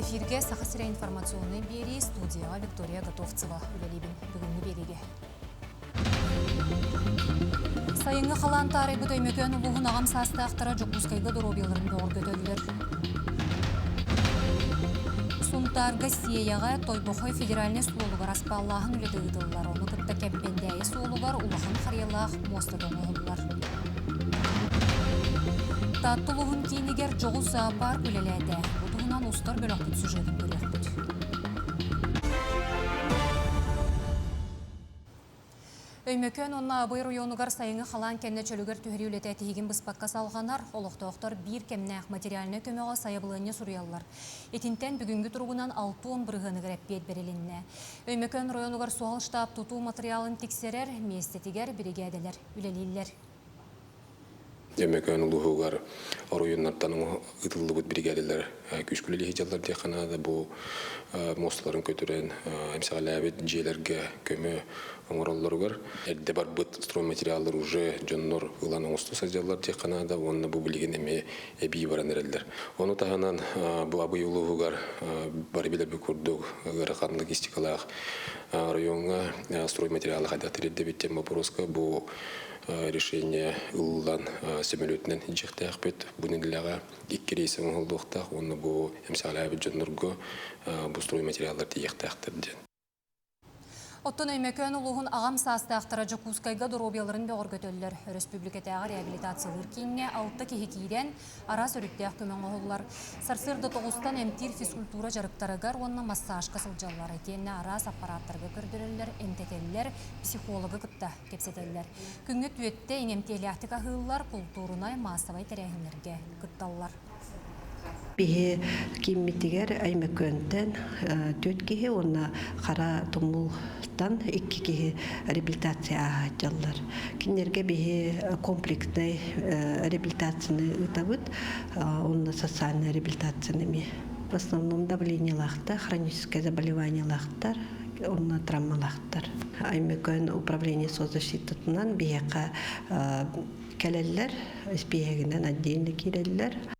Эфиргэ Саха сирэ информационнай биэрии студияҕа Виктория Готовцева үлэлиибин бүгүҥҥү биэриигэ. Сайыҥҥы халаан таарыйбыт Өймөкөөн улууһун аҕам саастаахтара Дьокуускайга доруобуйаларын бөҕөргөтөллөр. Сунтаарга Сиэйэҕэ Тойбохой федеральнай суолугар аспааллааһын үлэтэ ыытыллар. Ону кытта Кэмпэндээйи суолугар улахан харыйалаах муостата оҥоһуллар. Таатта улууһун киинигэр дьоҕус зоопарк үлэлээтэ. Бу туһунан устар бөлөхпүт сюжетын көрүөхпүт. Өймөкөөн уонна Абый оройуонугар сайыҥҥы халаан кэннэ чөлүгэр түһэрии үлэтэ тиһигин быспакка салҕанар, олохтоохтор биир кэмнээх материальнай көмөҕө сайабылыанньа суруйаллар. Итинтэн бүгүҥҥү туругунан 60 бырыһыаныгар эппиэт бэрилиннэ. Өймөкөөн оройуонугар суһал штаб тутуу матырыйаалын тиксэрэр, миэстэтигэр биригээдэлэр үлэлииллэр. Өймөкөөн улууһугар оройуоннартан ыытыллыбыт биригээдэлэр күүскэ үлэлии сылдьаллар диэххэ наада. Бу муосталарын көтүрэн, эмсэҕэлээбит дьиэлэргэ көмө оҥороллоругар эрдэ барбыт стройматериаллар уже дьоннор ылан оҥосто сылдьаллар диэххэ наада уонна бу билигин эмиэ эбии баран эрэллэр. Ону таһынан бу Абый улууһугар бары билэрбит курдук ыарахан логистикалаах райоҥҥа стройматериалы хайдах тириэрдэбит диэн боппуруоска бу решение ылыллан сөмөлүөтүнэн илдьиэхтээхпит. Бу нэдиэлэҕэ икки рейс оҥоһуллуохтаах уонна бу эмсэҕэлээбит дьоннорго бу стройматериаллар тиийиэхтээхтэр диэн. Оттон Өймөкөөн улууһун аҕам саастаахтара Дьокуускайга доруобуйаларын бөҕөргөтөллөр. Өрөспүүбүлүкэтээҕи реабилитациялыыр кииҥҥэ алта киһи киирэн, араас өрүттээх көмө оҥоһуллар. Сарсыарда тоҕустан эмтиир физкультура дьарыктарыгар уонна массажка сылдьаллар. Итиэннэ араас аппарааттарга көрдөрөллөр, эмтэтэллэр, психологы кытта кэпсэтэллэр. Күҥҥэ түөттэ иҥэмтиэлээхтик аһыыллар, култуурунай, маассабай тэрээһиннэргэ кытталлар. Биһи кииммитигэр Өймөкөөнтөн түөрт киһи уонна Хара Тумултан икки киһи реабилитация ааһааччылар. Кинилэргэ биһи комплекснай реабилитацияны ыытабыт, уонна социальная реабилитацияны эмиэ. В основном давлениелаахтар, хроническое заболеваниелаахтар, онно травмалаахтар. Өймөкөөн управление соцзащитатынан биһиэхэ кэлэллэр, испииһэгинэн отдельно киирэллэр.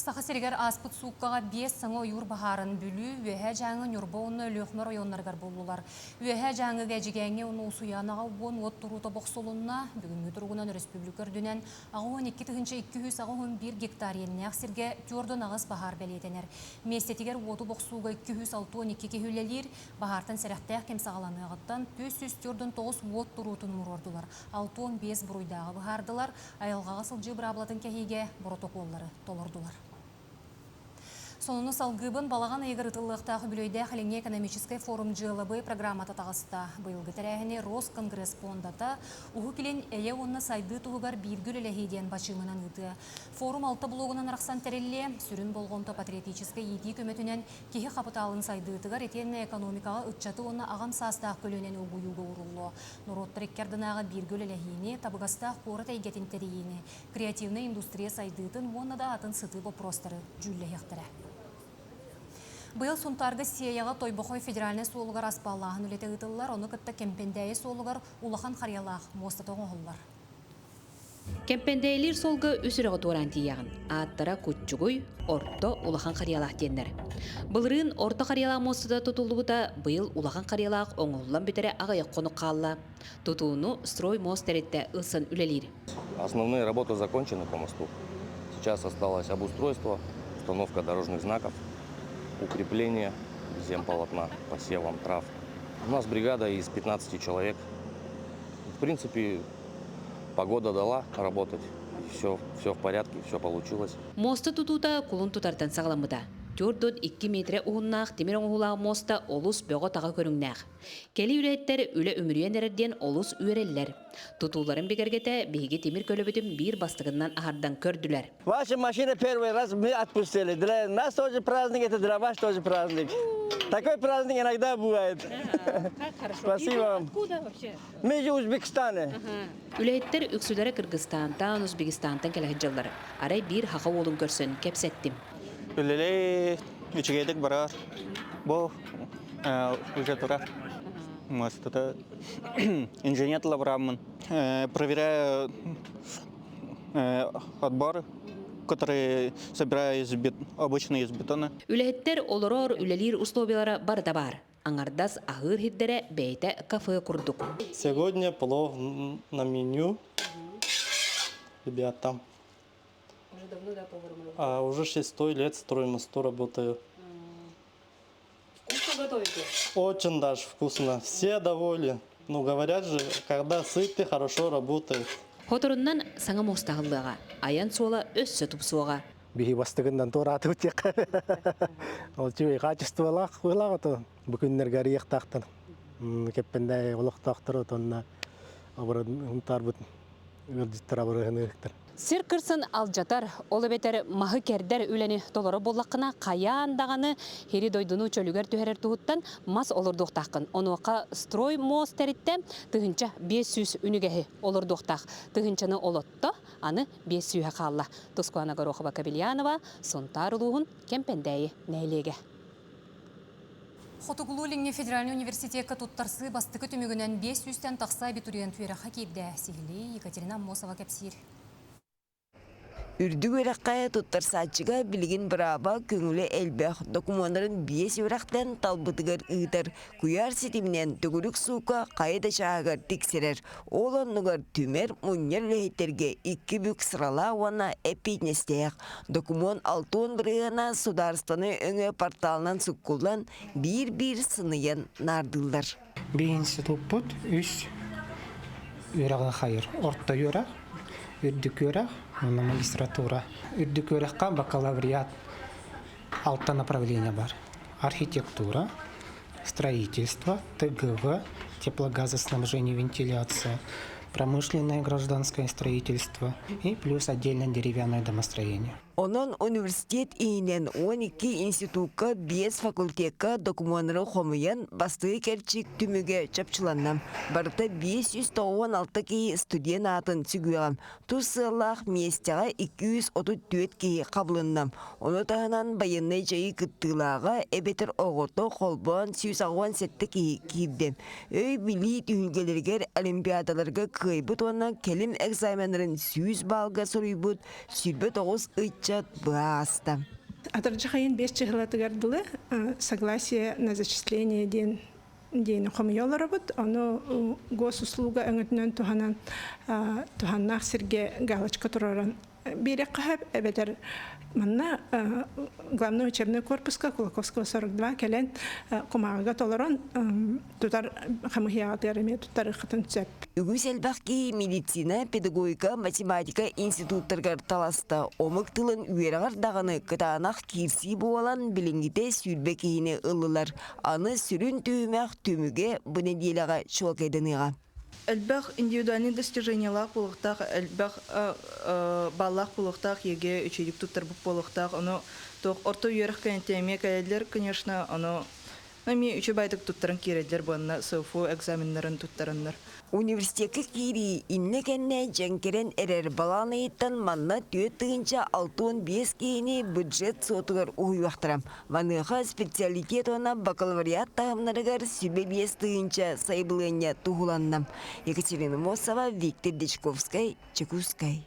Саха сиригэр ааспыт сууккаҕа биэс саҥа ойуур баһаарын Бүлүү, Үөһээ Дьааҥы, Ньурба уонна Өлүөхүмэ оройуоннарыгар буллулар. Үөһээ Дьааҥыга Эдьигээҥҥэ уонна Усуйаанаҕа уон уот туруута бохсулунна. Бүгүҥҥү туругунан өрөспүүбүлүкэ үрдүнэн 82 281 гектар иэннээх сиргэ 48 баһаар бэлиэтэнэр. Миэстэтигэр уоту бохсууга 262 киһи үлэлиир. Баһаартан сэрэхтээх кэм саҕаланыаҕыттан 449 уот туруутун умуруордулар. 65 буруйдааҕы быһаардылар, айылҕаҕа сылдьыы быраабылатын кэһиигэ боротокуоллары толордулар. Сонуну салгыыбын балаҕан ыйыгар ытыллыахтаах үбүлүөйдээх Илиҥҥи экономическай форум дьыалабыай программата таҕыста. Быйылгы тэрээһини Росконгресс пуондата Уһук Илин эйэ уонна сайдыы туһугар бииргэ үлэлэһии диэн бачыымынан ыытыа. Форум алта блогунан арахсан тэриллиэ, сүрүн болҕомто патриотическай иитии көмөтүнэн киһи хапытаалын сайдыытыгар итиэннэ экономикаҕа ыччаты уонна аҕам саастаах көлүөнэни угуйууга ууруллуо. Норуоттар икки ардынааҕы бииргэ үлэлэһиини, табыгастаах куорат эйгэтин тэрийиини, креативнай индустрия сайдыытын уонна да атын сытыы боппуруостары дьүүллэһиэхтэрэ. Быйыл Сунтаарга Сиэйэҕэ Тойбохой федеральнай суолугар аспааллааһын үлэтэ ыытыллар, ону кытта Кэмпэндээйи суолугар улахан харыйалаах муостата оҥоһуллар. Кэмпэндээйилиир суолга үс үрэҕи туораан тиийэҕин. Ааттара Куччугуй, Орто, Улахан Харыйалаах диэннэр. Былырыын Орто Харыйалаах муостата тутуллубута, быйыл Улахан Харыйалаах оҥоһуллан бүтэрэ аҕыйах хонук хаалла. Тутууну «Строймост» тэрилтэ ылсан үлэлиир. Основные работы закончены по мосту. Сейчас осталось обустройство, установка дорожных знаков, укрепление земполотна посевом трав. У нас бригада из 15 человек. В принципе, погода дала работать. Все, все в порядке, все получилось. Муоста тутуута кулун тутартан саҕаламмыта. 42 метрэ уһуннаах тимир оҥоһуулаах муоста олус бөҕө-таҕа көрүҥнээх. Кэлии үлэһиттэр үлэ үмүрүйэн эрэр диэн олус үөрэллэр. Тутууларын бигэргэтэ биһиги тимир көлөбүтүн биир бастакыннан аһардан көрдүлэр. Ваша машина первый раз мы отпустили. Для нас тоже праздник, это для вас тоже праздник. Такой праздник иногда бывает. Как хорошо. Спасибо вам. Откуда вообще? Мы из Узбекистана. Үлэһиттэр үксүлэрэ Кыргызстантан, Узбекистантан кэлэ сылдьаллар. Арай биир хаха уолун көрсөн кэпсэттим. Үлэлэй үчүгэйдик барар. Бу уже турар. Мастата инженер лабораммын. Проверяю отбор. которые собираю из бет... обычно из бетона. Үлэһиттэр олорор, үлэлиир условиялара барыта баар. Аҥардас аһыыр сирдэрэ бэйэтэ кафе курдук. Сегодня плов на меню. Ребята. Уже давно, да, поваром А, уже шестой лет строймосту работаю. Вкусно готовите? Очень даже вкусно. Все довольны. Ну, говорят же, когда сытый, хорошо работает. Соторунан саҥа муоста аһыллыаҕа, айан суола өссө тупсуоҕа. Биһи бастыгынан туораатыбыт диэххэ. Ол үчүгэй хаачыстыбалаах быһыылаах ото бу күннэргэ арыйыахтаахтар. Кэппэндээйи олохтоохтор отонна Унтаарбыт ыалдьыттар абырыһыныыктар. Сир кырсын алдьатар, ол эбэтэр маһы кэрдэр үлэни толоро буоллаххына, хайаан даҕаны сири дойдуну чөлүгэр түһэрэр туһуттан мас олордуохтааххын. Онуоха строй мост тэриттэ 1500 үнүгэһи олордуохтаах. Тыһыынчаны олотто, аны биэс сүүһэ хаалла. Тускуана Горохова-Кобельянова, Сунтаар улууһун Кэмпэндээйи нэһилиэгэ. Хотугулуу-Илиҥҥи федеральнай университекка туттарсыы бастакы түмүгүнэн 500-тэн тахса абитуриент үөрэххэ киирдэ. Сиһилии Екатерина Аммосова кэпсиир. Үрдүк үөрэххэ туттарсааччыга билигин бырааба көҥүлэ элбэх, докумуоннарын биэс үөрэхтэн талбытыгар ыытар, куйаар ситиминэн төгүрүк суукка хайа да чааһыгар тиксэрэр. Ол оннугар түмэр, мунньар үлэһиттэргэ икки бүк сыралаах уонна эппиэтинэстээх. Докумуон 60 бырыһыана судаарыстыбаны өҥө порталынан суккуллан, биир-биир сыныйан наардыыллар. Биир институппут үс үөрэҕи хайыр. Орто үөрэх, үрдүк үөрэх уонна магистратура. Үрдүк үөрэххэ бакалавриат алта направление бар. Архитектура, строительство, ТГВ, теплогазоснабжение, вентиляция, промышленное гражданское строительство и плюс отдельно деревянное домостроение. Онон университет иһинэн 12 институкка, биэс факультекка докумуоннары хомуйан, бастакы кэрчик түмүгэ чопчуланна. Барыта 596 киһи студент аатын сүгүөҕэ. Тус сыаллаах миэстэҕэ 234 киһи хабылынна. Ону таһынан байыаннай дьайыы кыттыылааҕа эбэтэр оҕото холбоон 187 киһи киирдэ. Өй-билии түһүлгэлэригэр олимпиадаларга кыайбыт уонна кэлим экзаменнарын 100 баалга суруйбут 29 ыччат быһааста. Атырдьах айын 5 чыһылатыгар дылы согласие на зачисление диэн диэни хомуйа олоробут. Ону госуслуга өҥөтүнэн туһанан туһаннаах сиргэ галочка тураран биэриэххэ эбэтэр манна главный учебный корпуска Кулаковского 42 кэлэн кумааҕыга толорон тутар хамыһыйаҕытыгар эмиэ туттарыаххытын сөп. Үгүс элбэх киһи медицина, педагогика, математика институттарыгар таласта. Омук тылын үөрэҕэр даҕаны кытаанах киирсии буолан, билиҥҥитэ 20 киһини ыллылар. Аны сүрүн түһүмэх түмүгэ бу нэдиэлэҕэ чуолкайданыаҕа. Элбэх индивидуальный достижениялаах буолуохтаах, элбэх баллаах буолуохтаах, ЕГЭ үчүгүйдүк туттарбыт буолуохтаах. Ону туох орто үөрэх кэнниттэн эмиэ кэлэллэр, конечно, ону эмиэ үчүгэй туттаран киирэллэр буонна СФУ экзаменнарын туттараннар. Университекка киирии иннэ-кэннэ дьэҥкирэн эрэр балаҕан ыйыттан манна 4 065 киһини бюджет суотугар уһуйуохтара. Маныаха специалитет уонна бакалавриат таһымнарыгар 25 тыһыынча сайабылыанньа туһуланна. Екатерина Мосова, Виктор Дичковскай, Чекускай.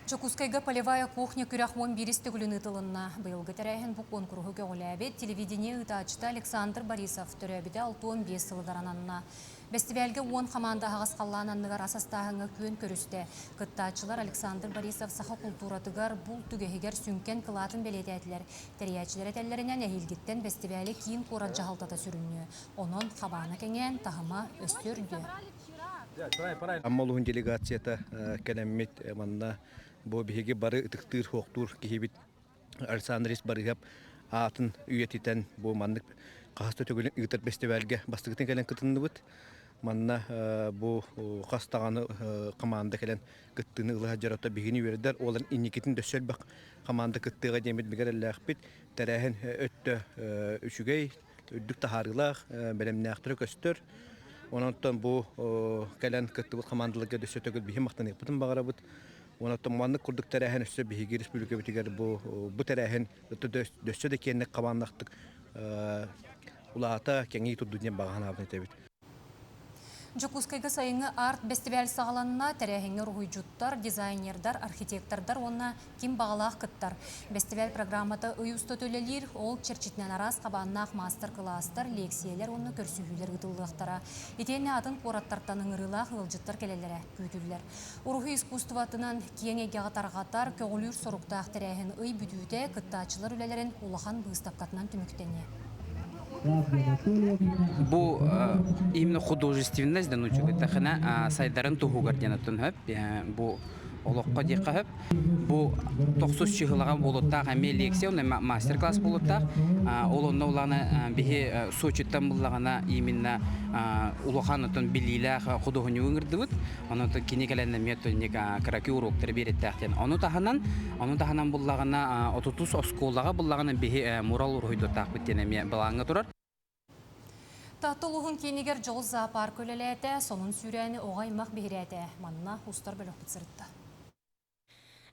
Дьокуускайга полевая кухня күрэх 11 төгүлүн ыытылынна. Быйылгы тэрээһин бу куонкуруһу көҕүлээбит телевидение ыытааччыта Александр Борисов төрөөбүтэ 65 сылыгар ананна. Бэстибээлгэ 10 хамаанда аһаҕас халлаан анныгар ас астааһыҥҥа күөн көрүстэ. Кыттааччылар Александр Борисов саха култууратыгар, булт үгэһигэр сүҥкэн кылаатын бэлиэтээтилэр. Тэрийээччилэр этэллэринэн эһиилгиттэн бэстибээли киин куорат дьаһалтата сүрүннүө. Онон хабаана кэҥээн, таһыма өссө үрдүө. Амма улууһун делегацията кэлэммит манна бу биһиги бары ытыктыыр суохтуур киһибит Александр Барыһап аатын үйэтитэн бу маннык хаһыс да төгүлүн ыытар фестивальга бастакытын кэлэн кытынныбыт. Манна бу хас даҕаны команда кэлэн кыттыыны ыла сылдьар биһигини үөрдэр уолан инникитин дөссө элбэх команда кыттыаҕа диэммит бигэрэллээхпит. Тэрээһин өттө үчүгэй, үрдүк таһаарыылаах, бэлэмнээхтэрэ көстөр. Онон бу кэлэн кыттыбыт командаларга дөссө төгүл биһи махтаныахпытын баҕарабыт. Онон маннык курдук тэрээһин өссө биһиги республикабытыгар бу бу тэрээһин дөссө да киэнник хабааннахтык улаата кэҥии турду диэн баҕа санаабын этэбит. Дьокуускайга сайыҥҥы арт-бэстибээл саҕаланна. Тэрээһиҥҥэ уруһуйдьуттар, дизайнердар, архитектордар уонна ким баҕалаах кыттар. Бэстибээл программата ый устата үлэлиир. Ол чэрчитинэн араас хабааннаах маастар-кылаастар, лиэксийэлэр уонна көрсүһүүлэр ыытыллыахтара. Итиэннэ атын куораттартан ыҥырыылаах ыалдьыттар кэлэллэрэ күүтүллэр. Уруһуй искусствотынан киэҥ эйгэҕэ тарҕатар, көҕүлүүр соруктаах тэрээһин ый бүтүүтэ кыттааччылар үлэлэрин улахан быыстапкатынан түмүктэниэ. Бу именно художественность да нучугутахына сайдарын туһугар диэн оттон хөп бу олоххо диэххэ хөп бу тохсус чыһылаҕа буолуттаах эмиэ лекция онно мастер-класс буолуттаах ол онно улаана биһи Сочиттан буллаҕына именно улахан отон билиилээх худуоһунньугу ыҥырдыбыт Онон кини кэлэн эмиэ кыракый уруоктары биэриэхтээх Ону таһынан, ону таһынан буллаҕына отутус оскуолаҕа буллаҕына биһи мурал уруһуйдуохтаахпыт диэн эмиэ былааҥҥа турар. Таатта улууһун киинигэр Дьоҕус зоопарка үлэлээтэ, сонун сүүрээни оҕо аймах биһирээтэ. Манна устар бөлөхпүт сырытта.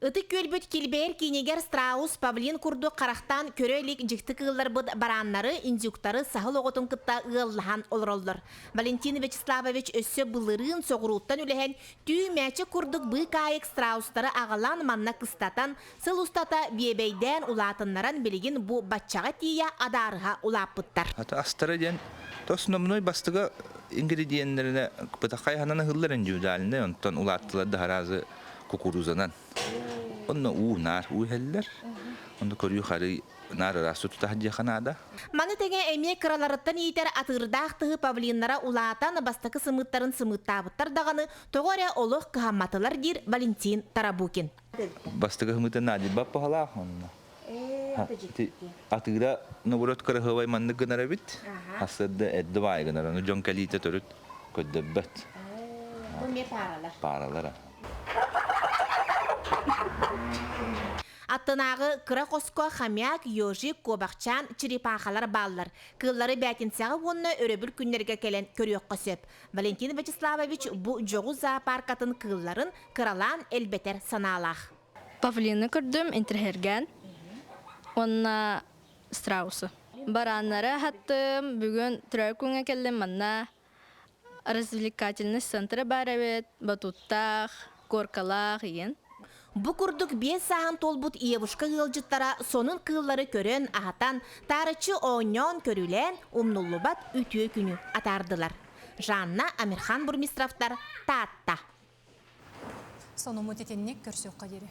Ытык Күөлбүт килбэйэр киинигэр страус, павлин курдук харахтаан көрө илик дьикти кыылларбыт барааннары, индюктары саһыл оҕотун кытта ыаллаһан олороллор. Валентин Вячеславович өссө былырыын соҕурууттан үлэһэн, түү мээчик курдук быыкаайык страустары аҕалан манна кыстатан, сыл устата биэбэйдээн улаатыннаран билигин бу баччаҕа тиийэ адаарыһа улааппыттар. Астара диэн основной бастыга ингредиеннэринэ бытаххай ханан ыһыллар индивидуальный, онтон улааттылар да харазы кукурузанан. Онно уу наар уу иһэллэр. Онно көрүү харый наар ыраас тутаах диэхэ наада. Маны тэҥэ эмиэ кыраларыттан иитэр атыырдаах тыһы павлиннара улаатан бастакы сымыыттарын сымыыттаабыттар даҕаны тоҕо эрэ олох кыһамматылар диир Валентин Тарабукин. Бастакы сымыытын наадыйбат баһалаах онно. Атыыра наоборот кыраһыабай маннык гынар эбит. Сарсыарда эрдэ баай гынар. Ону дьон кэлиитэ төрүт көрдөрбөт. Бу эмиэ пааралар. Пааралар. Аттынааҕы кыра хоско хомяк, ежик, куобахчаан, черепахалар бааллар. Кыыллары бээтинсэҕэ уонна өрөбүл күннэргэ кэлэн көрүөххэ сөп. Валентин Вячеславович бу дьоҕус зоопаркатын кыылларын кыралаан элбэтэр санаалаах. Павлины көрдүм, интриһэргээн уонна страусы. Барааннары аһаттым, бүгүн төрөөбүт күҥҥэ кэллим манна развлекательный центр баар эбит, батуттаах, горкалаах игин. Бу курдук биэс сааһын туолбут Евушка ыалдьыттара сонун кыыллары көрөн, аһатан, таарыччы оонньоон, көрүлээн, умнуллубат үтүө күнү атаардылар. Жанна, Амирхан Бурмистровтар, Таатта. Сонуммут итинник көрсүөххэ диэри.